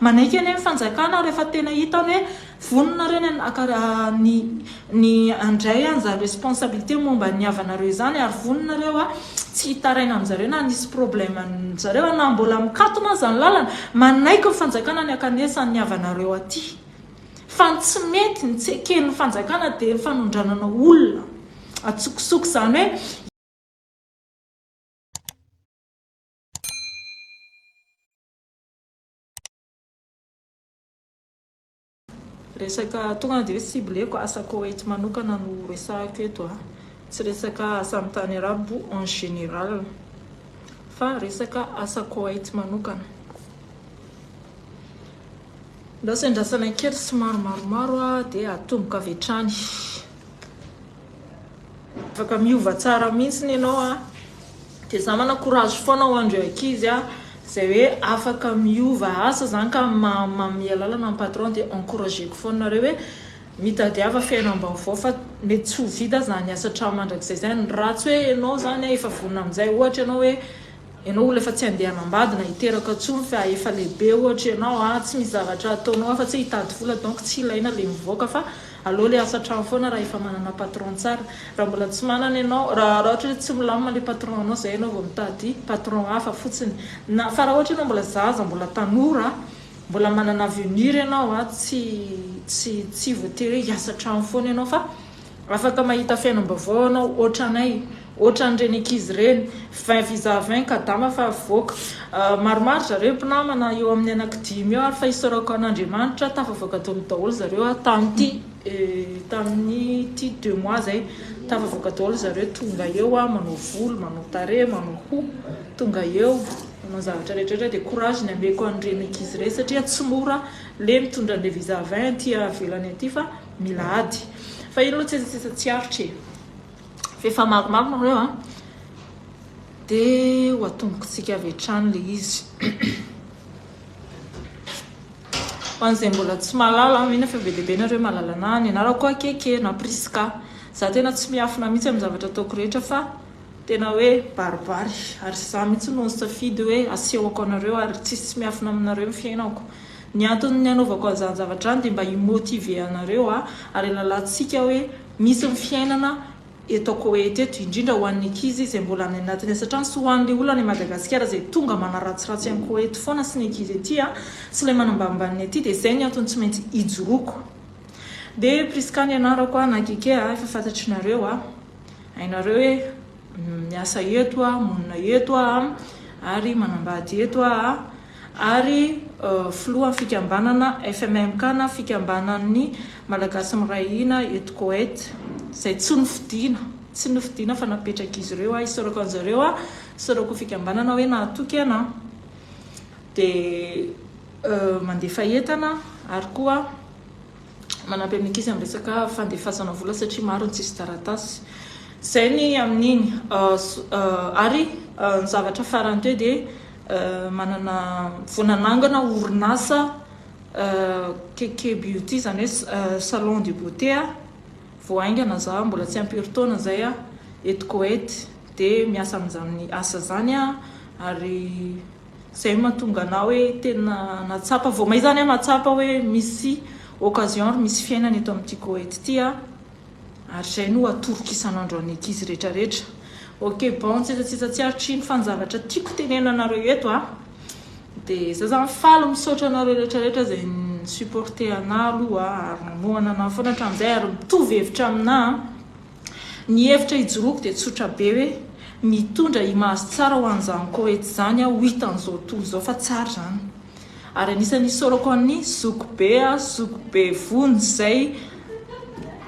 Manaiky anie ny fanjakana rehefa tena hitany hoe vonona nareo ny haka ny ny handray an'izany responsabilité momba ny havanareo izany ary vonona nareo tsy hitaraina amin'zareo na nisy problème zareo na mbola mikatona aza ny lalana. Manaiky ny fanjakana ny hakanesan'ny havanareo aty. Fa ny tsy mety, ny tsy eken'ny fanjakana dia ny fanondranana olona antsokosoko izany hoe. Resaka tonga dia hoe cibleko asa Koweït manokana no resahiko eto a. Tsy resaka asa amin'ny tany arabo en général fa resaka asa Koweït manokana. Ndao sendrasana kely somary maromaro a dia atomboka avy hatrany. Afaka miova tsara mihitsiny ianao a. Dia za mana courage foana ho an'ireo ankizy a, izay hoe afaka miova asa zany ka manome alalana ny patron dia encourager-ko foana nareo hoe mitadiava fiainam-baovao fa mety tsy ho vita zany asa trano mandrakizay zany raha tsy hoe ianao zany efa vonona amin'izay ohatra ianao hoe Ianao olona efa tsy handeha hanambady na hiteraka intsony fa efa lehibe ohatra ianao a, tsy misy zavatra ataonao afa-tsy hoe hitady vola donc tsy ilaina le mivoaka fa aleo le asa an-trano foana raha efa manana patron tsara. Raha mbola tsy manana ianao, raha ohatra hoe tsy milamina le patron anao zay ianao vao mitady patron hafa fotsiny. Na fa raha ohatra ianao mbola zaza, mbola tanora, mbola manana avenir ianao a, tsy tsy tsy voatery hoe hiasa an-trano foana ianao fa Afaka mahita fiainam-baovao ianao ohatranay, ohatran'ireny ankizy ireny, 20 visa 20 kadama fa avoaka. Maromaro zareo mpinamana eo amin'ny anankidimy eo ary fa isaorako an'Andriamanitra tafavoaka daholo daholo zareo tamin'ity tamin'ity deux mois zay. Tafavoaka daholo zareo tonga eo manao volo, manao tarehy, manao hoho, tonga eo manao zavatra rehetra rehetra dia courage ny ameko an'ireny ankizy ireny satria tsy mora le mitondra an'le visa 20 aty ivelany aty fa Mila ady. Fa iny aloha tsetsatsetsa tsy aritra e. Fa efa maromaro nareo an. Dia ho atombokintsika avy hatrany ilay izy. Ho an'izay mbola tsy mahalala, mino aho fa be dia be nareo mahalala anah. Ny anarako Akeke na Prisca. Za tena tsy miafina mihitsy amin'ny zavatra ataoko rehetra fa tena hoe baribary. Ary za mihitsy no nisafidy hoe asehoko anareo ary tsisy tsy miafina aminareo ny fiainako. Ny antony nanaovako an'izany zavatra izany dia mba hi-motiver anareo ary halalantsika hoe misy ny fiainana eto Koety eto, indrindra ho an'ny ankizy izay mbola any anatin'ny asa trano sy ho an'ilay olona any Madagasikara izay tonga manaratsiratsy an'i Koety foana sy ny ankizy aty sy ilay manambanimbany ny aty dia izay ny antony tsy maintsy hijoroako. Dia Prisca ny anarako na Keke efa fantatrinareo, hainareo hoe miasa eto aho, monina eto aho ary manambady eto aho. ary filohan'ny fikambanana FMMK na Fikambanan'ny Malagasy Miray Hina eto Koety, izay tsy nofidiana, tsy nofidiana fa napetrak'izy ireo aho, isaorako an'zareo aho, isaorako ny fikambanana hoe nahatoky anà, dia mandefa entana ary koa manampy amin'ny ankizy amin'ny resaka fandefasana vola satria maro ny tsisy taratasy. Izay ny amin'iny. Ary ny zavatra farany teo dia manana vao nanangana orinasa KK Beauty izany hoe salon de beauté aho vao haingana za mbola tsy ampy herintaona izay aho eto Koety dia miasa amin'izany asa izany aho ary izay no mahatonga anah hoe tena nahatsapa vao may izany aho mahatsapa hoe misy occasion ary misy fiainana eto amin'ity Koety ity aho Ary izay no atoroko isan'andro an'ny ankizy rehetra rehetra. Ok bon tsetsatsetsa tsy aritry iny fa ny zavatra tiako tenenina anareo eto a dia za zany faly misaotra anareo rehetra rehetra izay ni supporter anah aloha ary nanohana anah foana hatramin'izay ary mitovy hevitra aminah. Ny hevitra ijoroako dia tsotra be hoe mitondra image tsara ho an'izany Koety izany aho ho hitan'izao tontolo izao fa tsara izany. Ary anisan'ny isaorako an'i zoky be a, zoky be Vonjy izay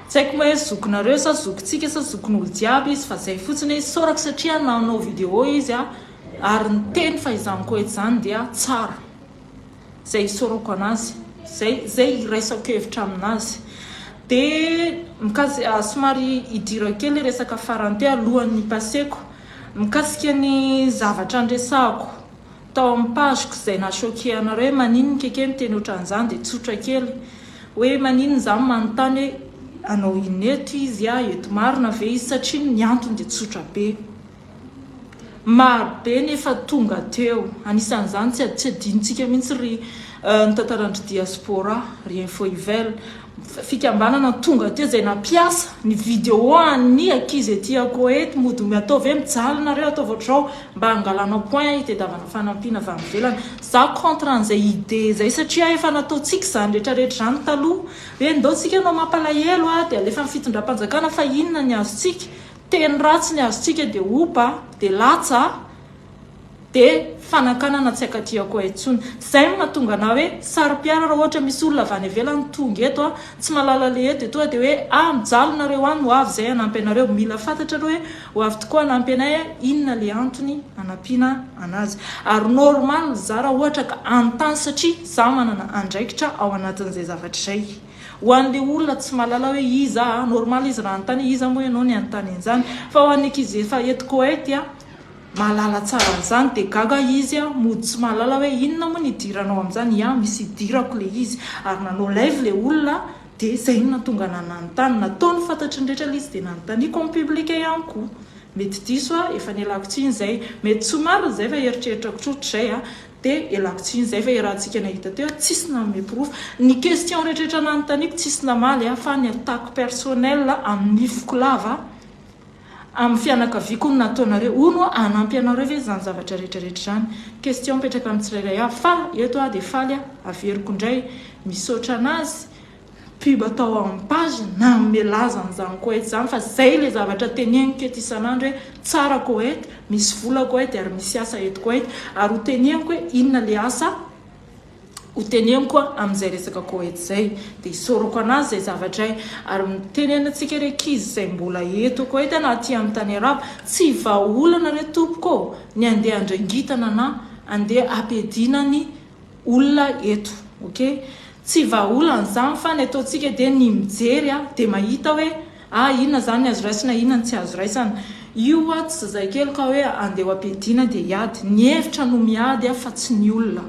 tsy haiko moa hoe zokinareo sa zokintsika sa zokin'olo jiaby izy fa zay fotsiny hoe isaorako satria nanao vidéo izy a ary niteny fa izany Koety izany dia tsara. Zay isaorako anazy, zay zay iraisako hevitra aminazy. Dia mikasika somary hidirako kely resaka farany teo alohan'ny hi-passer-ko mikasika ny zavatra niresahako tao amin'ny page-ko izay naha choquer anareo hoe maninona keke miteny ohatran'izany dia tsotra kely hoe maninona izaho manontany hoe hanao inona eto izy a, eto marina ve izy satria ny antony dia tsotra be. Maro be ny efa tonga teo, anisan'izany tsy tsy adinontsika mihitsy ry Ny tantaran-dry diaspora, ry info ivel, fikambanana tonga teo izay nampiasa ny video an'ny ankizy aty Koety mody ataovy hoe mijaly nareo ataovy ohatr'izao mba hangalana point hitedavana fanampiana avy any ivelany. Za contre an'izay idée izay satria efa nataontsika izany rehetra rehetra izany taloha hoe ndao tsika hanao mampalahelo a dia alefa ny fitondram-panjakana fa inona ny azontsika? Teny ratsy ny azontsika dia opa dia latsa dia fanakanana tsy akatiako ahy intsony. Zay no mahatonga anah hoe saro-piaro raha ohatra misy olona avy any ivelany tonga eto a, tsy mahalala le eto dia tonga dia hoe ah mijaly nareo any ho avy zay hanampy anareo. Mila fantatra aloha hoe ho avy tokoa hanampy anay a, inona le antony hanampiana anazy. Ary normal za raha ohatra ka hanontany satria za manana andraikitra ao anatin'izay zavatra izay. Ho an'le olona tsy mahalala hoe iza a, normal izy raha hanontany hoe iza moa ianao ny hanontany an'izany. Fa ho an'ny ankizy efa eto Koety a, Mahalala tsara an'izany dia gaga izy mody tsy mahalala hoe inona moa ny idiranao amin'izany, ya misy idirako le izy ary nanao live le olona dia izay no nahatonga anah nanontany, nataony fantatry ny rehetra le izy dia nanontaniako en public ihany koa, mety diso aho efa nialako tsiny izay, mety tsy ho marina izay fa eritreritrako tsotra izay a, dia ialako tsiny izay fa iarahantsika nahita teo tsisy nanome porofo, ny question rehetra rehetra nanontaniako tsisy namaly fa ny attaque personnelle amin'ny nifiko lava Amin'ny fianakaviako no nataonareo. Hono hoa hanampy anareo ve izany zavatra rehetra rehetra izany? Question mipetraka amin'ny tsirairay avy. Fa eto aho dia faly aho, averiko indray, misaotra anazy, pub atao amin'ny page, nanome laza an'izany Koety izany fa izay ilay zavatra teneniko eto isan'andro hoe tsara Koety, misy vola Koety ary misy asa eto Koety. Ary ho teneniko hoe inona ilay asa Ho teneniko amin'izay resaka Koety izay, dia isaorako an'azy izay zavatra ay. Ary miteny antsika ry ankizy izay mbola eto Koety na aty amin'ny tany arabo, tsy vahaolana re tompoko ô, ny andeha handrangitana na andeha hampiadiana ny olona eto. Ok? Tsy vahaolana izany fa ny ataontsika dia ny mijery dia mahita hoe ah inona izany ny azo raisina inona ny tsy azo raisana. Io hoa tsy zazakely ka hoe andeha ho ampiadiana dia hiady. Ny hevitra no miady fa tsy ny olona.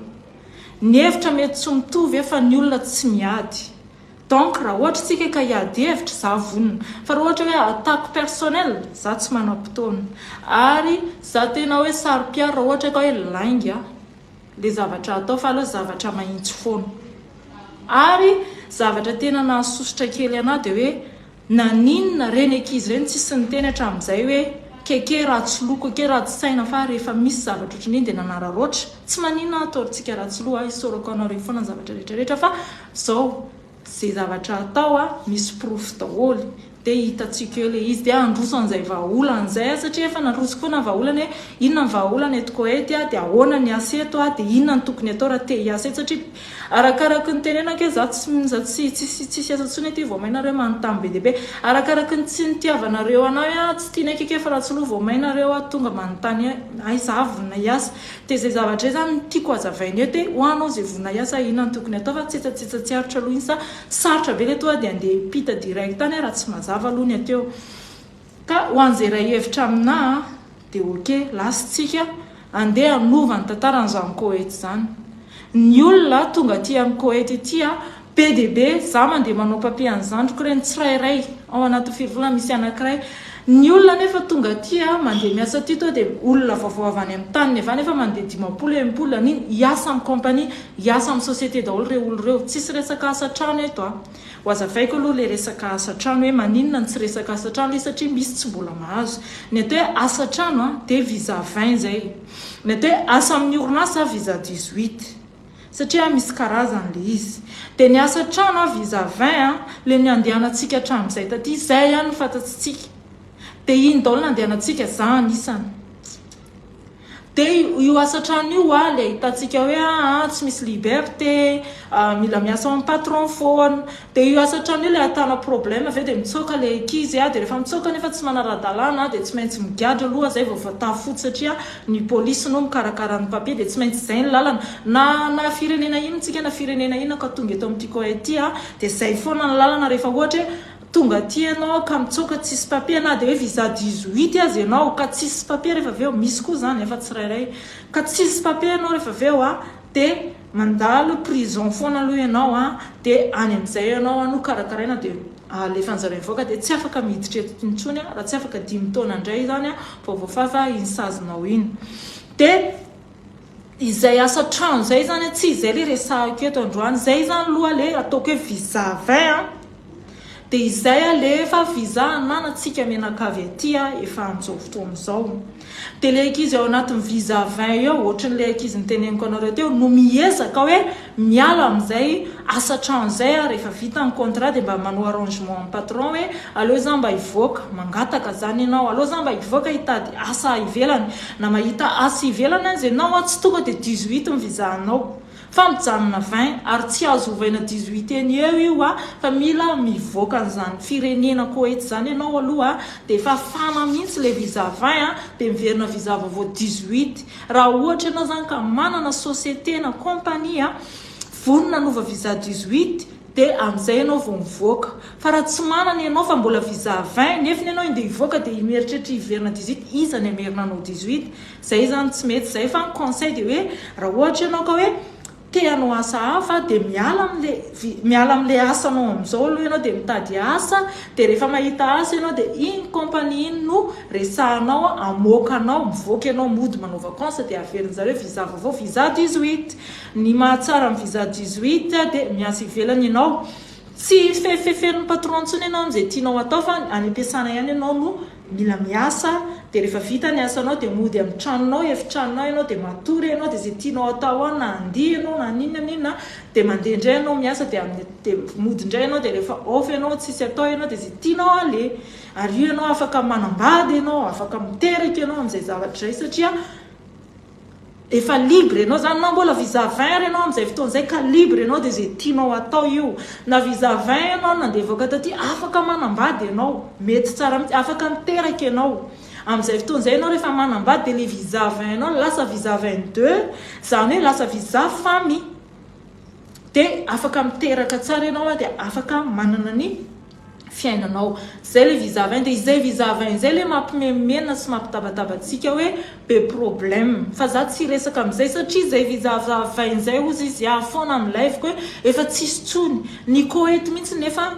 Ny hevitra mety tsy mitovy fa ny olona tsy miady. Donc raha ohatra tsika ka hiady hevitra za vonona. Fa raha ohatra hoe attaque personnel za tsy manam-potoana. Ary za tena hoe saro-piaro raha ohatra ka hoe lainga le zavatra atao fa aleo zavatra mahintsy foana. Ary zavatra tena nahasosotra kely anah dia hoe Naninona reny ankizy reny tsisy niteny hatramin'izay hoe keke ratsy loha keke ratsy saina fa rehefa misy zavatra ohatran'iny dia nanararaotra tsy maninona aho ataontsika ratsy loha isaorako anareo foana ny zavatra rehetra rehetra fa zao ze zavatra atao a misy porofo daholo dia hitantsika eo le izy dia handroso an'izay vahaolana izay aho satria efa nandroso foana ny vahaolana hoe inona ny vahaolana eto Koety a dia ahoana ny asa eto a dia inona no tokony atao raha te hiasa eto satria Arakaraky ny tenenako hoe za tsy za tsy tsisy tsisy asa tsony aty vao may nareo manontany be dia be. Arakaraky ny tsy nitiavanareo anah hoe ah tsy tianay keke fa ratsy loha vao may nareo ah tonga manontany ahy za vonona hiasa. Dia zay zavatra zay zany no tiako hazavaina eto hoe ho anao zay vonona hiasa inona no tokony atao fa tsetsatsetsa tsy aritra aloha iny sa sarotra be le tonga dia andeha hipita direct any raha tsy mazava aloha ny ateo. Ka ho an'izay iray hevitra aminah dia ok, lasa tsika andeha hanova ny tantaran'izany Koety izany. Ny olona tonga aty amin'ny Koety aty be dia be, za mandeha manao papier an'ny zandriko ireny tsirairay ao anatin'ny firy volana misy anankiray. Ny olona nefa tonga aty mandeha miasa aty toa dia olona vaovao avy any amin'ny taniny avy any efa mandeha 50, 60 an'iny hiasa amin'ny compagnie, hiasa amin'ny société daholo ireo olona ireo. Tsisy resaka asa trano eto a. Ho azavaiko aloha ilay resaka asa trano hoe maninona no tsy resaka asa trano ilay izy satria misy tsy mbola mahazo. Ny atao hoe asa trano dia visa 20 izay. Ny atao hoe asa amin'ny orinasa visa 18. Satria misy karazany ilay izy. Dia ny asa trano visa 20 ilay nandehanantsika hatramin'izay taty, izay ihany no fantatsika. Dia iny daholo nandehanantsika, za anisany. Dia io asa trano io hoa ilay ahitantsika hoe aa tsy misy liberté, mila miasa ao amin'ny patron foana. Dia io asa trano io ilay ahitana problème avy eo dia mitsoaka ilay ankizy dia rehefa mitsoaka nefa tsy manara-dalàna dia tsy maintsy migadra aloha izay vao voatafy fotsy satria ny polisy no mikarakara ny papier dia tsy maintsy izay ny lalana. Na na firenena inona tsika na firenena inona ka tonga eto amin'ity coin ity dia izay foana ny lalana rehefa ohatra hoe Tonga aty ianao ka mitsoaka tsisy papier na dia hoe visa 18 aza ianao ka tsisy papier rehefa avy eo, misy koa izany efa tsirairay, ka tsisy papier ianao rehefa avy eo a, dia mandalo prison foana aloha ianao a, dia any amin'izay ianao no karakaraina dia alefan'zareo mivoaka dia tsy afaka miditra eto intsony raha tsy afaka dimy taona indray izany vao voafafa iny sazinao iny. Dia. Izay asa trano izay izany tsy izay le resahiko eto androany, izay izany aloha le ataoko hoe visa 20 an, dia izay le efa visa ananantsika mianakavy aty efa amin'izao fotoana izao. Dia le ankizy ao anatin'ny visa 20 eo, ohatran'ilay ankizy niteneniko anareo teo, no miezaka hoe miala amin'izay asa trano izay aho rehefa vita ny contrat dia mba manao arrangement amin'ny patron hoe aleo za mba hivoaka, mangataka zany ianao, aleo za mba hivoaka hitady asa ivelany, na mahita asa ivelany aza ianao tsy tonga dia 18 ny visa anao fa mijanona 20 ary tsy azo ovaina 18 eny eo io fa mila mivoaka an'izany firenena Koety izany ianao aloha dia efa fana mihitsy ilay visa 20 dia miverina visa vaovao 18. Raha ohatra ianao zany ka manana société na compagnie vonona hanova visa 18 dia amin'izay ianao vao mivoaka. Fa raha tsy manana ianao fa mbola visa 20 nefiny ianao indeha hivoaka dia mieritreritra hiverina 18, iza ny hamerina anao 18? Zay zany tsy mety zay fa ny conseil dia hoe raha ohatra ianao ka hoe Te hanao asa hafa dia miala amin'le miala amin'le asanao amin'izao aloha ianao dia mitady asa dia rehefa mahita asa ianao dia iny compagnie iny no resahanao hamoaka anao mivoaka ianao mody manao vacances dia averin'zareo visa vaovao visa 18 ny mahatsara ny visa 18 dia miasa ivelany ianao tsy fefefen'ny patron intsony ianao amin'izay tianao atao fa any am-piasana ihany ianao no Mila miasa, dia rehefa vita ny asanao dia mody amin'ny tranonao, efitranonao ianao dia matory ianao dia izay tianao atao ao na handihy ianao na n'inona n'inona dia mandeha indray ianao miasa dia amin'ny dia mody indray ianao dia rehefa off ianao tsisy atao ianao dia izay tianao aleha. Ary io ianao afaka manambady ianao, afaka miteraka ianao amin'izay zavatra izay satria Efa libre ianao zany na mbola visa 20 ary ianao amin'izay fotoana izay ka libre ianao dia izay tianao atao io. Na visa 20 ianao nandeha hivoaka taty afaka manambady ianao, mety tsara mihitsy, afaka miteraka ianao. Amin'izay fotoana izay ianao rehefa manambady dia ilay visa 20 anao lasa visa 22, izany hoe lasa visa famille. Dia afaka miteraka tsara ianao dia afaka manana ny fiainanao. Zay le visa 20 dia izay visa 20 izay le mampimenomenona sy mampitabataba antsika hoe be problème. Fa za tsy hiresaka amin'izay satria izay visa 20 izay hozy izy ahy foana amin'ny live-ko hoe efa tsisy tsony. Ny Koety mihitsy nefa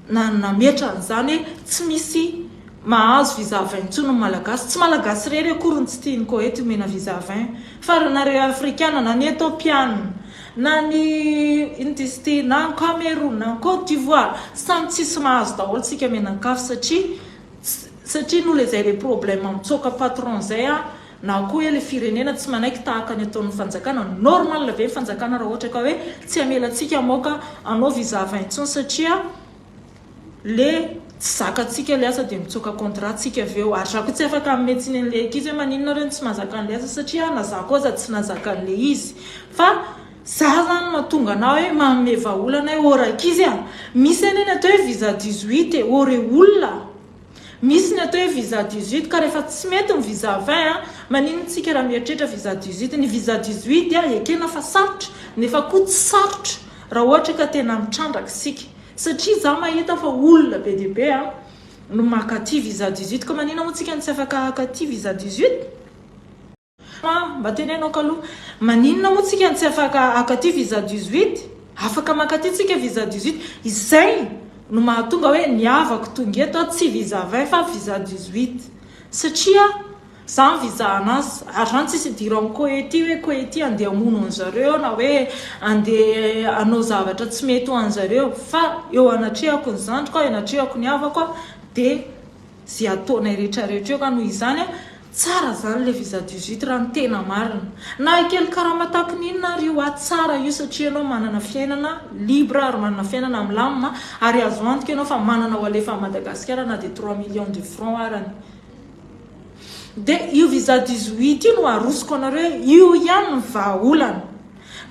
nametra an'izany hoe tsy misy mahazo visa 20 intsony ny Malagasy. Tsy Malagasy irery akory no tsy tian'ny Koety omena visa 20 fa nareo Afrikana na ny Etopiana Na ny inona izy ity, na ny Cameroun, na ny Cote d'Ivoire, samy tsisy mahazo daholo tsika mianankafy satria satria noho le zay le problème mitsoaka patron zay an, na koa hoe le firenena tsy manaiky tahaka ny ataon'ny fanjakana, normal ve ny fanjakana raha ohatra ka hoe tsy hamela antsika hamoaka hanao visa 20 intsony satria le tsy zakantsika le asa dia mitsoaka contrat tsika avy eo ary za koa tsy afaka hanome tsiny an'le ankizy hoe maninona nareo no tsy mahazaka an'le asa satria na za koa aza tsy nahazaka an'le izy fa za zany mahatonga anah hoe manome vahaolana hoe ô rankizy a misy anie ny atao hoe visa 18 e ô re olona misy ny atao hoe visa 18 ka rehefa tsy mety ny visa 20 a maninona tsika raha mieritreritra visa 18 ny visa 18 a ekena fa sarotra nefa koa tsy sarotra raha ohatra ka tena mitrandraka isika Satria za mahita fa olona be dia be an no maka aty visa 18 ka manina moa tsika no tsy afaka haka aty visa 18? Mba teneno kaloha, maninona moa tsika no tsy afaka haka aty visa 18? Afaka maka aty tsika visa 18, izay no mahatonga hoe ny havako tonga eto an tsy visa 20 fa visa 18 satria Za visa anazy ary zany tsisy idiran'i Koety hoe Koety andeha hamono anzareo na hoe andeha hanao zavatra tsy mety ho anzareo fa eo anatrehako ny zandriko aho, eo anatrehako ny havako aho dia ze ataonay rehetra rehetra eo ka noho izany tsara zany le visa 18 raha ny tena marina na kely karama tahaky ny inona ary io tsara io satria ianao manana fiainana libre ary manana fiainana milamina ary azo antoka ianao fa manana ho alefa any Madagasikara na dia trois millions de francs arany. Dia io visa 18 io no arosoko anareo hoe io ihany no vahaolana.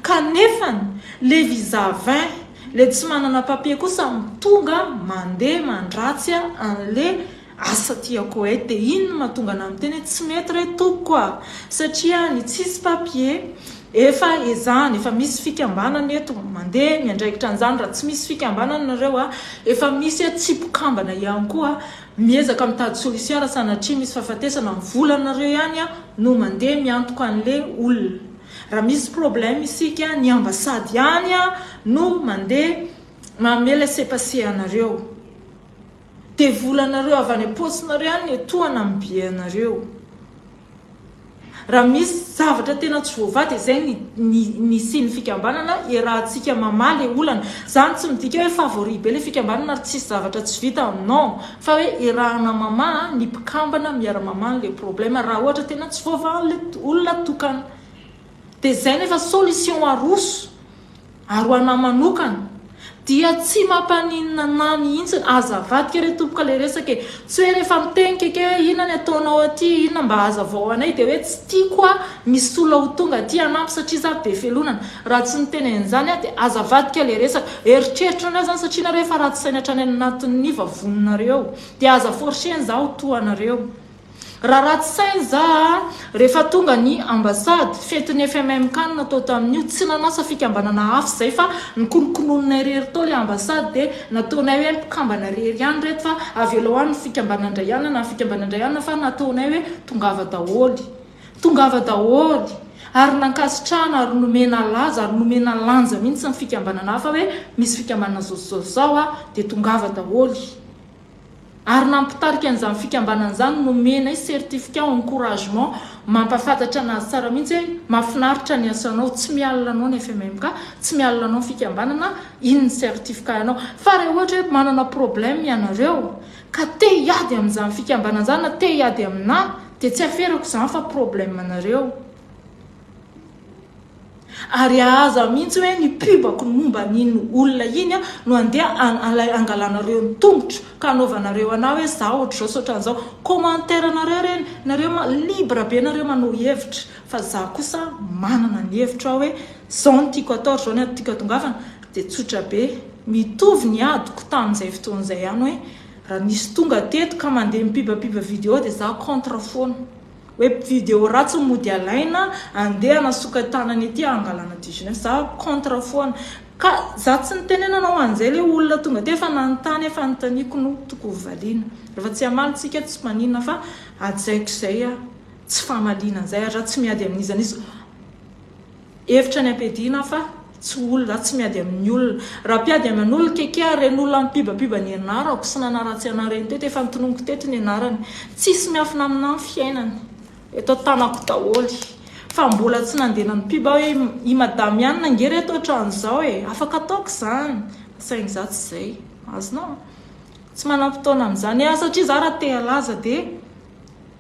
Kanefany le visa 20, le tsy manana papier kosa tonga mandeha mandratsy anle asa aty Koety. Dia iny no mahatonga anah miteny hoe tsy mety re tompoko a! Satria ny tsisy papier efa ezahana, efa misy fikambanana eto mandeha miandraikitra an'izany, raha tsy misy fikambanana nareo a, efa misy tsy mpikambana ihany koa Miezaka mitady solution raha sanatria misy fahafatesana, ny volanareo ihany no mandeha miantoka anle olona. Raha misy problème isika, ny ambassade ihany no mandeha manome laissez passer anareo. Dia volanareo avy any am-paosinareo ihany no etohana amin'ny billet anareo. Raha misy zavatra tena tsy voavaha dia izay ny ny nisian'ny fikambanana iarahantsika mamaha le olana. Izany tsy midika hoe favori be le fikambanana ary tsisy zavatra tsy vita, non! Fa hoe iarahana mamaha ny mpikambana miara-mamaha an'le problème raha ohatra tena tsy voavahan'le olona tokana. Dia izay nefa solution aroso. Ary ho anah manokana dia tsy mampaninona anah mihitsy, aza avadika re tompoko le resaka e, tsy hoe rehefa miteny keke hoe inona ny ataonao aty, inona mba hazavao anay dia hoe tsy tiako ah misy olona ho tonga aty hanampy satria za be felonana, raha tsy niteny an'izany aho dia aza avadika le resaka, eritreritrinareo zany satria nareo efa ratsy saina hatrany anatin'ny vavoninareo dia aza forcer-na za ho toa anareo. Raha ratsy saina za a, rehefa tonga ny ambassade, fetin'ny FMMK no natao tamin'io, tsy nanasa fikambanana hafa izay fa nikonokononinay rery tao le ambassade dia nataonay hoe mpikambana rery ihany reto fa avelao any ny fikambanan-dray anona na ny fikambanan-dray anona fa nataonay hoe tongava daholo. Tongava daholo. Ary nankasitrahana ary nomena laza ary nomena lanja mihitsy ny fikambanana hafa hoe misy fikambanana zao sy zao sy zao a, dia tongava daholo. Ary nampitarika an'izany fikambanana izany nomenay certificat encouragement mampafantatra anazy tsara mihitsy hoe mahafinaritra ny asanao, tsy mialona anao ny FMMK, tsy mialona anao ny fikambanana, iny ny certificat anao. Fa raha ohatra hoe manana problème ianareo ka te hiady amin'izany fikambanana izany na te hiady aminà dia tsy aferako izany fa problème anareo. Ary aza mihitsy hoe ny pub-ko ny momba an'iny olona iny no andeha angalanareo ny tongotro ka anaovanareo anah hoe za ohatr'izao sy ohatran'izao. Commentaire nareo ireny, nareo libre be nareo manao hevitra fa za kosa manana ny hevitro aho hoe zao no tiako atao ary zao no tiako atongavana dia tsotra be. Mitovy ny adiko tamin'izay fotoana izay ihany hoe raha nisy tonga teto ka mandeha mi-pub-pub video dia za contre foana. Hoe video ratsy mody alaina andeha hanasoka tanana ety hangalana 19 za contre foana ka za tsy nitenenana ho an'izay le olona tonga teo fa nanontany fanontaniako no tokony ho valiana rehefa tsy hamaly tsika tsy maninona fa hajaiko izay a tsy famaliana an'izay ary za tsy miady amin'iza n'iza Hevitra ny ampiadiana fa tsy olona, za tsy miady amin'ny olona. Raha mpiady aman'olona keke ary ireny olona mipibapiba ny anarako sy nanaratsy anah ireny teto efa notononiko teto ny anarany. Tsisy miafina aminah ny fiainany. Eto an-tanako daholo. Fa mbola tsy nandeha nanopiba aho hoe i madame ihany ange reto ohatran'izao e. Afaka ataoko izany. Saingy za tsy izay. Azonao? Tsy manam-potoana amin'izany aho satria za raha te halaza dia.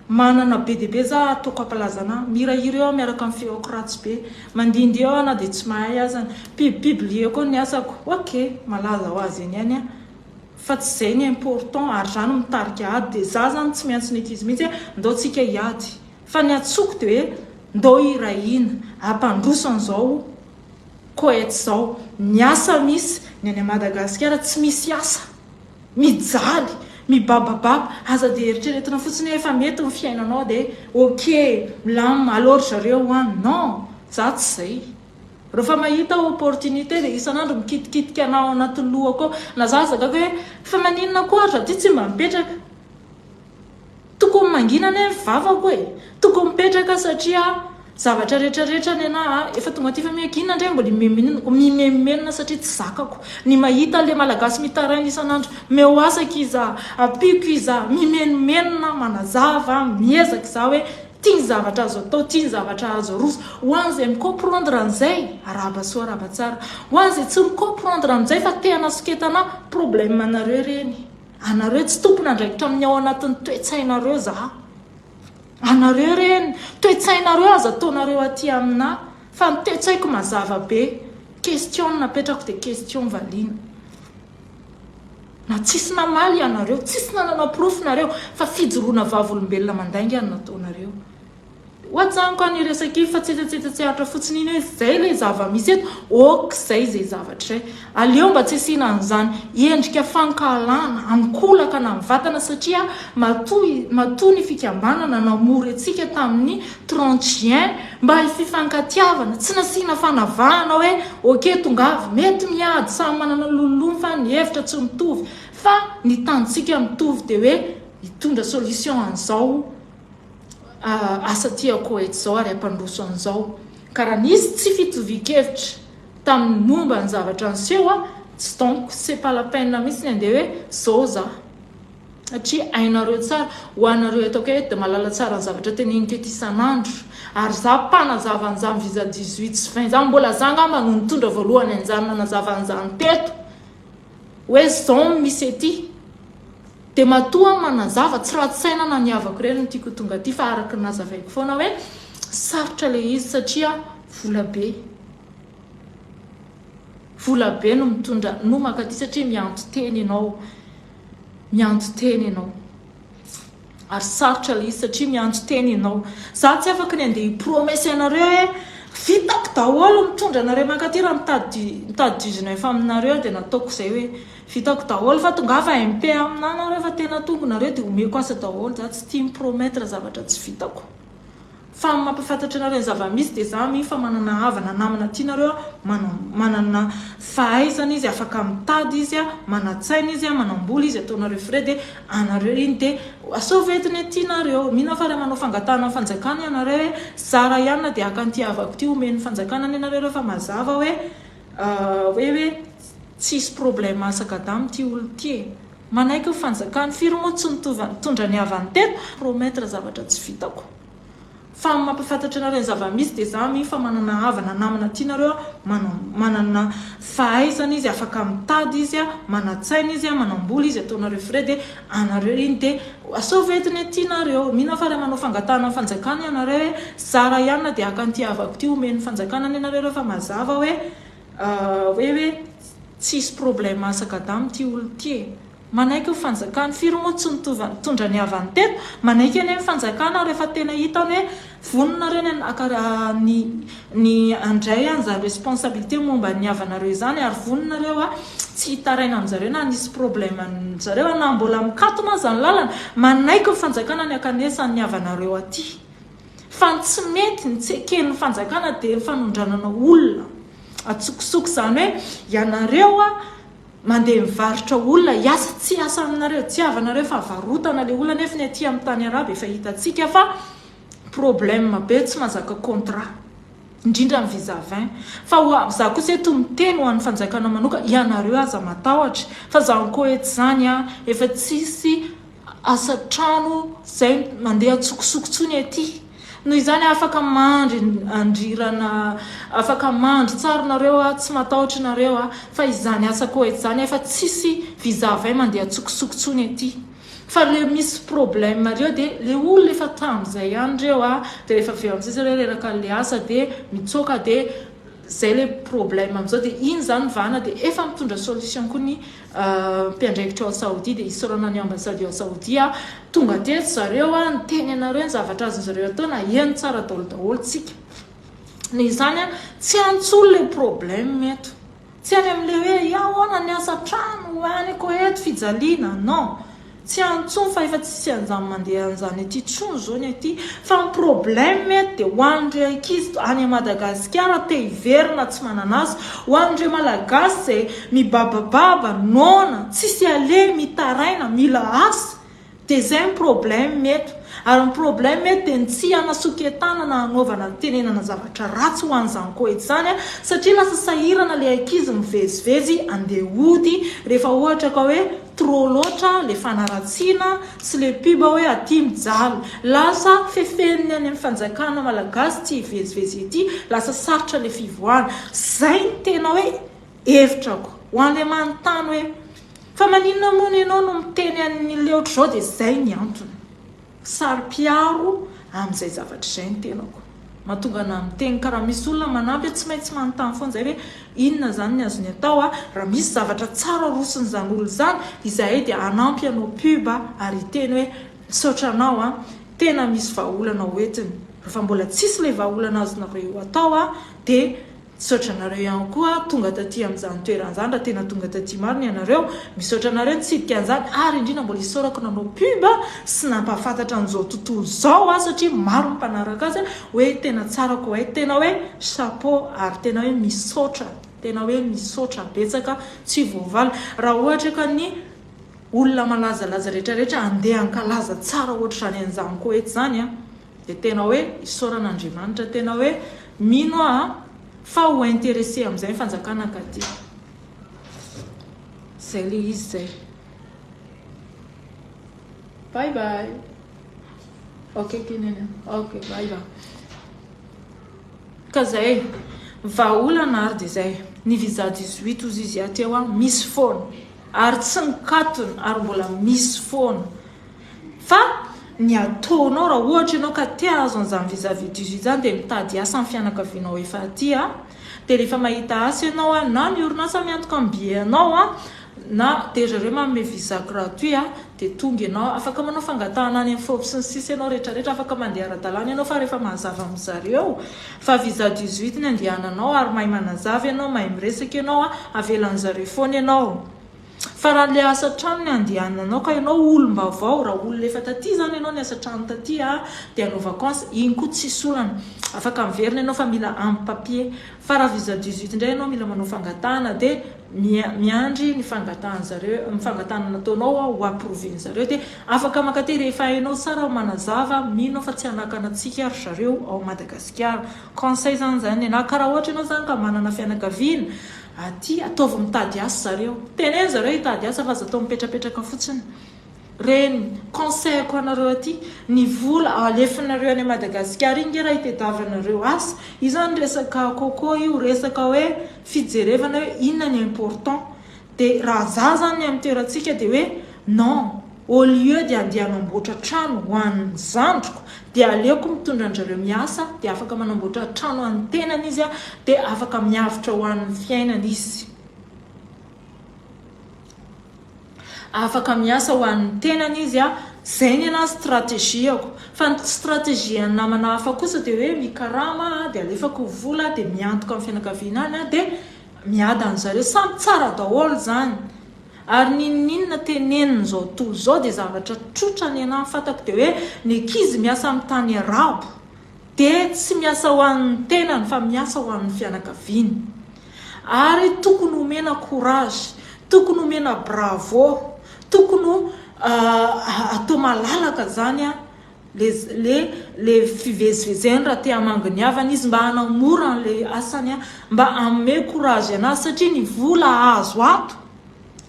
Manana be dia be za ataoko ampalazana ahy. Mihirahira eo aho miaraka amin'ny feoko ratsy be. Mandihindihy eo aho na dia tsy mahay azany. Pub-publier koa ny asako. Ok, malaza ho azy eny ihany aho. Fa tsy izay ny important ary izany mitarika ady. Dia za zany tsy miantso ny ankizy mihitsy hoe ndao tsika hiady. Fa ny antsoko dia hoe ndao hiray hina, hampandroso an'izao Koety izao. Ny asa misy, ny any Madagasikara tsy misy asa. Mijaly, mibabababa, aza dia eritreretina fotsiny hoe efa mety ny fiainanao dia ok, milamina, aleo ry zareo any, non, za tsy zay. Rehefa mahita aho opportunité dia isan'andro mikitikitika anah ao anatin'ny lohako ao, na za aza gaga hoe fa maninona koa ary za ty tsy mba mipetraka. Tokony mangina anie ny vavako e! Tokony mipetraka satria zavatra rehetra rehetra nenah a! Efa tonga aty fa miha gina ndray mbola mimenomenona satria tsy zakako ny mahita anle malagasy mitaraina isan'andro meo asa akia za, ampiako iza, mimenomenona manazava miezaka za hoe ty ny zavatra azo atao ty ny zavatra azo aroso ho an'izay mi comprendre an'izay arahaba soa arahaba tsara ho an'izay tsy mi comprendre an'izay fa te hanasoketana problème anareo ireny. Anareo tsy tompon'andraikitra amin'ny ao anatin'ny toe-tsainareo za. Anareo ireny, toe-tsainareo aza ataonareo aty aminà fa ny toe-tsaiko mazava be. Question no napetrako dia question valiana. Na tsisy namaly ianareo, tsisy nanana porofo nareo fa fijoroana vavolombelona mandainga no nataonareo. Hoatsaniko any resaka iny fa tsetsatsetsa tsy aritra fotsiny iny hoe zay ilay zava-misy eto, ok zay izay zavatra izay. Aleo mba tsy asiana an'izany endrika fankahalana ankolaka na mivantana satria matoa matoa ny fikambanana namory antsika tamin'ny 30 juin mba hififankatiavana, tsy nasiana fanavahana hoe ok tongava, mety miady samy manana lololony fa ny hevitra tsy mitovy fa ny tanjontsika mitovy dia hoe hitondra solution an'izao asa tiako eto izao ary hampandroso an'izao. Ka raha nisy tsy fitovian-kevitra tamin'ny momba ny zavatra niseho aho, tsy donc c'est pas la peine mihitsy ny handeha hoe zao za. Satria hainareo tsara, ho anareo eto akaiky dia mahalala tsara ny zavatra teneniko eto isan'andro. Ary za mpanazava an'izany visa 18 sy 20 zany, mbola za angamba no nitondra voalohany an'izany nanazava an'izany teto hoe zao no misy ety. Dia matoa aho manazava, tsy ratsy saina na ny havako ireny no tiako ho tonga aty fa araka ny nazavaiko foana hoe sarotra ilay izy satria vola be. Vola be no mitondra no mankaty satria mianto-tena ianao. Mianto-tena ianao. Ary sarotra ilay izy satria mianto-tena ianao. Za tsy afaka ny andeha hi-promesse anareo hoe vitako daholo mitondra anareo mankaty raha mitady mitady 19 aminareo aho dia nataoko izay hoe vitako daholo fa tongava MP aminà nareo fa tena tonga nareo dia omeko asa daholo. Za tsy tia mi-promettre zavatra tsy vitako. Fa ny mampafantatra anareo ny zava-misy dia za mino fa manana havana namana tianareo aho, manana fahaizana izy, afaka mitady izy, manan-tsaina izy, manam-bola izy, ataonareo frais dia anareo iny dia asaovy entiny aty nareo. Mino aho fa raha manao fangatahana amin'ny fanjakana ianareo hoe zara ihany na dia haka an'ity havako ity omen'ny fanjakana anie nareo rehefa mazava hoe hoe hoe tsisy problème asakadama ity olona ity e. Manaiky ny fanjakana. Firy moa tsy nitondra ny havany teto? Promettre zavatra tsy vitako. Fa ny mampafantatra anareo ny zava-misy dia za mino fa manana havana namana tianareo aho, manana fahaizana izy, afaka mitady izy, manan-tsaina izy, manam-bola izy, ataonareo frais dia anareo iny dia asaovy entiny aty nareo. Mino aho fa raha manao fangatahana amin'ny fanjakana ianareo hoe zara ihany na dia haka an'ity havako ity omen'ny fanjakana anie nareo rehefa mazava hoe Hoe hoe tsisy problème asakadama ity olona ity e! Manaiky ny fanjakana, firy moa tsy nitondra ny havany teto? Manaiky anie ny fanjakana rehefa tena hitany hoe vonona nareo ny haka ny ny handray an'izany responsabilité momba ny havanareo izany ary vonona nareo a tsy hitaraina amin'zareo na nisy problème zareo na mbola mikatona aza ny lalana, manaiky ny fanjakana ny hakanesan'ny havanareo aty. Fa ny tsy mety, ny tsy eken'ny fanjakana dia ny fanondranana olona antsokosoko izany hoe ianareo mandeha mivarotra olona hiasa tsy hiasa aminareo, tsy havanareo fa varotana ilay olona nefa ny aty amin'ny tany arabo efa hitantsika fa problème be tsy mahazaka contrat indrindra ny visa 20 fa ho za kosa eto miteny ho an'ny fanjakana manokana ianareo aza matahotra fa zany Koety zany efa tsisy asa trano zay mandeha antsokosoko tsony aty noho izany afaka mandry andrirana afaka mandry tsara nareo a tsy matahotra nareo a fa izany asa Koety zany efa tsisy visa vay mandeha antsokosoko tsony aty fa le misy problème reo de le olona efa tamzay ihany reo a de rehefa avy eo amizay zareo reraka anle asa de mitsoaka de zay le problème amizao de iny zany mivahana de efa mitondra solution koa ny mpiandraikitra ao Saodia dia isaorana ny ambassade ao Saodia tonga teto zareo a niteny anareo ny zavatra azon zareo atao na heno tsara daholo daholo tsika noho izany a tsy antsolo le problème eto tsy any amle hoe ahoana ny asa trano any ko eto fijaliana non Tsy any tsony fa efa tsisy an'izany mandeha an'izany aty tsony zao ny aty fa ny problème eto dia ho an'ireo ankizy any Madagasikara te hiverina tsy manana asa, ho an'ireo Malagasy izay mibabababa, noana, tsisy aleha, mitaraina, mila asa dia izay ny problème eto. Ary ny problème eto dia ny tsy hanasoketana na hanaovana tenenana zavatra ratsy ho an'izany Koety izany satria lasa sahirana ilay ankizy mivezivezy andeha hody rehefa ohatra ka hoe trop loatra le fanaratsiana sy le pub hoe aty mijaly. Lasa fefen'ny any amin'ny fanjakana malagasy tsy hivezivezy ety, lasa sarotra le fivoahana. Zay no tena hoe hevitrako. Ho an'le manontany hoe fa maninona moa ianao no miteny an'le ohatr'izao dia zay ny antony. Saro-piaro amin'izay zavatra izay ny tenako. Mahatonga anah miteny ka raha misy olona manampy aho tsy maintsy manontany foana izay hoe inona izany ny azony atao a, raha misy zavatra tsara aroson'izany olona izany izahay dia hanampy hanao pub ary hiteny hoe misaotra anao a, tena misy vahaolana ho entiny. Rehefa mbola tsisy ilay vahaolana azonareo atao a dia Misaotra anareo ihany koa tonga taty amin'izany toerana izany raha tena tonga taty marina ianareo. Misaotra anareo nitsidika an'izany ary indrindra mbola isaorako nanao pub sy nampahafantatra an'izao tontolo izao aho satria maro ny mpanaraka azy hoe tena tsara Koweït tena hoe chapeau ary tena hoe misaotra tena hoe misaotra betsaka tsy voavaly raha ohatra ka ny olona malazalaza rehetra rehetra andeha hankalaza tsara ohatr'izany an'izany Koweït izany an. Dia tena hoe isaorana Andriamanitra, tena hoe mino aho an, fa ho intéressé amin'izay ny fanjakana ka dia zay le izy zay. Bye bye. Ok ok nene. Ok bye bye. Ka zay. Vahaolana ary dia zay. Ny visa 18 hozy izy aty eo an, misy foana. Ary tsy nikatona ary mbola misy foana. Fa ny ataonao raha ohatra ianao ka te hahazo an'izany visa V18 izany dia mitady asa ny fianakavianao efa aty an, dia rehefa mahita asa ianao an, na ny orinasa miantoka ny billet anao an, na dia zareo manome visa gratuit an, dia tonga ianao, afaka manao fangatahana any amin'ny FOB sy ny sisa ianao rehetra rehetra, afaka mandeha ara-dalàna ianao fa rehefa mazava amin'zareo fa visa 18 ny andehananao ary mahay manazava ianao, mahay miresaka ianao an, avelan'zareo foana ianao. Fa raha le asa trano ny andehananao ka ianao olom-baovao, raha olona efa taty izany ianao niasa trano taty a, dia hanao vacances, iny koa tsisy olana, afaka miverina ianao fa mila ampy papier. Fa raha visa 18 indray ianao mila manao fangatahana dia miandry ny fangatahan-zareo, ny fangatahana nataonao ho approuver-nzareo dia afaka mankaty rehefa hainao tsara manazava, mino aho fa tsy hanakana antsika ry zareo ao Madagasikara. Conseil izany izany nenaha, ka raha ohatra ianao izany ka manana fianakaviana Aty ataovy mitady asa zareo. Teneno zareo hitady asa fa aza atao mipetrapetraka fotsiny. Reny conseil-ko anareo aty, ny vola alefanareo any Madagasikara iny nge raha itediavanareo asa, io zany resaka coco io, resaka hoe fijerevana hoe inona ny important. Dia raha za zany ny amin'ny toerantsika dia hoe non, Au lieu de andeha hanamboatra trano ho an'ny zandriko dia aleoko mitondra an-drareo miasa dia afaka manamboatra trano an'ny tenany izy dia afaka miavotra ho an'ny fiainany izy. Afaka miasa ho an'ny tenany izy zay ny anahy stratégie-ko. Fa ny stratégie an'ny namana hafa kosa dia hoe mikarama dia alefako vola dia miantoka amin'ny fianakaviana any dia miadana zareo. Samy tsara daholo izany. Ary n'inon'inona tenenin'izao tontolo izao dia zavatra tsotra ny anah fantako dia hoe ny ankizy miasa amin'ny tany arabo dia tsy miasa ho an'ny tenany fa miasa ho an'ny fianakaviany. Ary tokony homena courage, tokony homena bravo, tokony ho atao malalaka izany an, le le le fivezivezeny raha te hamangy ny havany izy mba hanamora an'le asany an, mba hanome courage anazy satria ny vola azo ato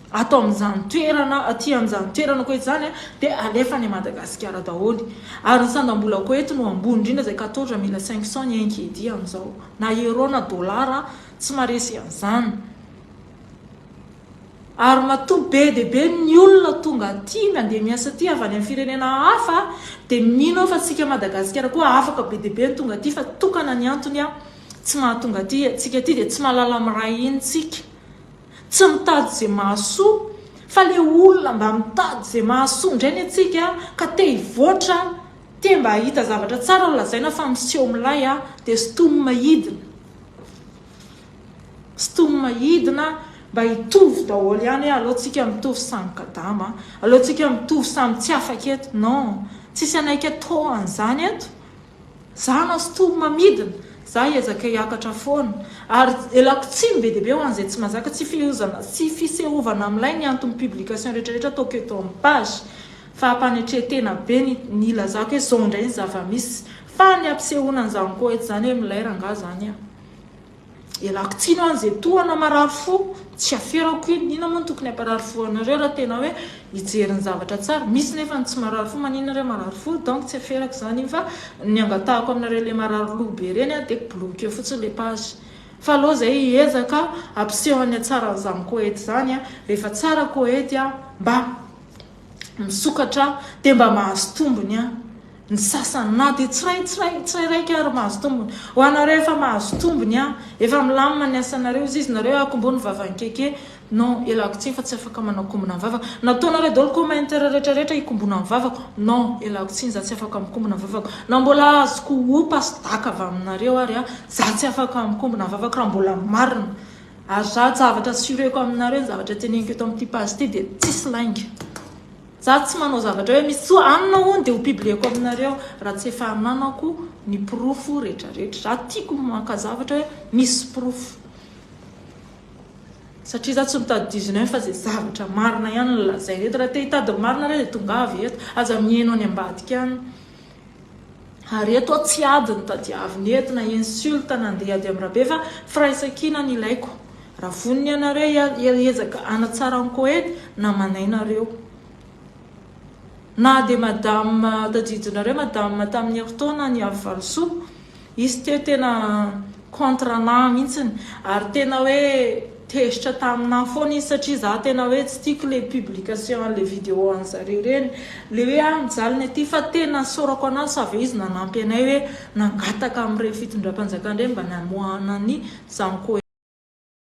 ato amin'izany toerana aty amin'izany toerana koa izany an dia alefa any Madagasikara daholo ary ny sandam-bola koa eto no ambony indrindra izay quatorze mille cinq cents ny inquiédit amin'izao na euro na dollar tsy maharesy an'izany. Ary matoa be dia be ny olona tonga aty mandeha miasa aty avy any amin'ny firenena hafa dia mino aho fa tsika Madagasikara koa afaka be dia be ny tonga aty fa tokana ny antony tsy mahatonga aty antsika aty dia tsy mahalala miray iny tsika tsy mitady izay mahasoa fa le olona mba mitady izay mahasoa indray ny antsika ka te hivoatra te mba hahita zavatra tsara ho lazaina fa miseho milay dia sintomina hidina Sintomina hidina mba hitovy daholo ihany hoe aleo tsika mitovy samy kadama, aleo tsika mitovy samy tsy afaka eto. Non, tsisy hanaiky atao an'izany eto. Za anao sintomina midina, za hiezaka hiakatra foana. Ary elako tsiny be dia be ho an'izay tsy mahazaka, tsy fiozana, tsy fisehovana amin'ilay ny anton'ny publication rehetra rehetra ataoko eto amin'ny page. Fa ampanetren-tena be ny ny hilazako hoe zao indray ny zava-misy. Fa ny ampisehoana an'izany koa eto izany hoe milay rangaha izany an. Ialako tsiny ho an'izay tohana marary fo, tsy aferako iny, inona moa no tokony hamparary fo anareo raha tena hoe hijery ny zavatra tsara, misy nefa ny tsy marary fo, maninona nareo marary fo, donc tsy aferako izany iny fa ny angatahako aminareo le marary loha be ireny an, dia bloqueo fotsiny le page, fa aleo zay hiezaka hampiseho ny hatsaran'izany Koety izany an, rehefa tsara Koety an, mba misokatra dia mba mahazo tombony an. Ny sasany na dia tsiray tsiray tsirairaika ary mahazo tombony. Ho anareo efa mahazo tombony an, efa milamina ny asanareo izy izy nareo akombony ny vavan'i Keke. Non, ialako tsiny fa tsy afaka manao kombona ny vavako. Nataonareo daholo commentaire rehetra rehetra hikombona ny vavako. Non, ialako tsiny za tsy afaka mikombona ny vavako. Na mbola azoko opa sy daka avy aminareo ary an, za tsy afaka mikombona ny vavako raha mbola marina. Ary za zavatra assureko aminareo ny zavatra teneniko eto amin'ity page ity dia tsisy lainga. Za tsy manao zavatra hoe misy soa anona hono dia ho publieko aminareo raha tsy efa ananako ny porofo retraretra. Za tiako maka zavatra hoe misy porofo. Satria za tsy mitady 19 fa zay zavatra marina ihany no lazaina eto. Raha te hitady ny marina nareo dia tongava eto. Aza mihaino any ambadika any. Ary eto aho tsy ady no tadiavina eto na insulte na andeha hiady amin'i Rabe fa firaisankina no ilaiko. Raha vonona ianareo hiezaka hanatsara an'i Koety, namanay nareo. Na dia madame, tadidinareo madame tamin'ny herintaona ny avy valisoa, izy teo tena. contre anahy mihitsiny, ary tena hoe tezitra taminahy foana izy satria za tena hoe tsy tiako le publication an'le vidéo an'zareo reny, le hoe ah, mijalina aty. Fa tena sorako anazy fa aveo izy nanampy anay hoe nangataka amin'ireny fitondram-panjakana ireny mba namoahana ny Zanko.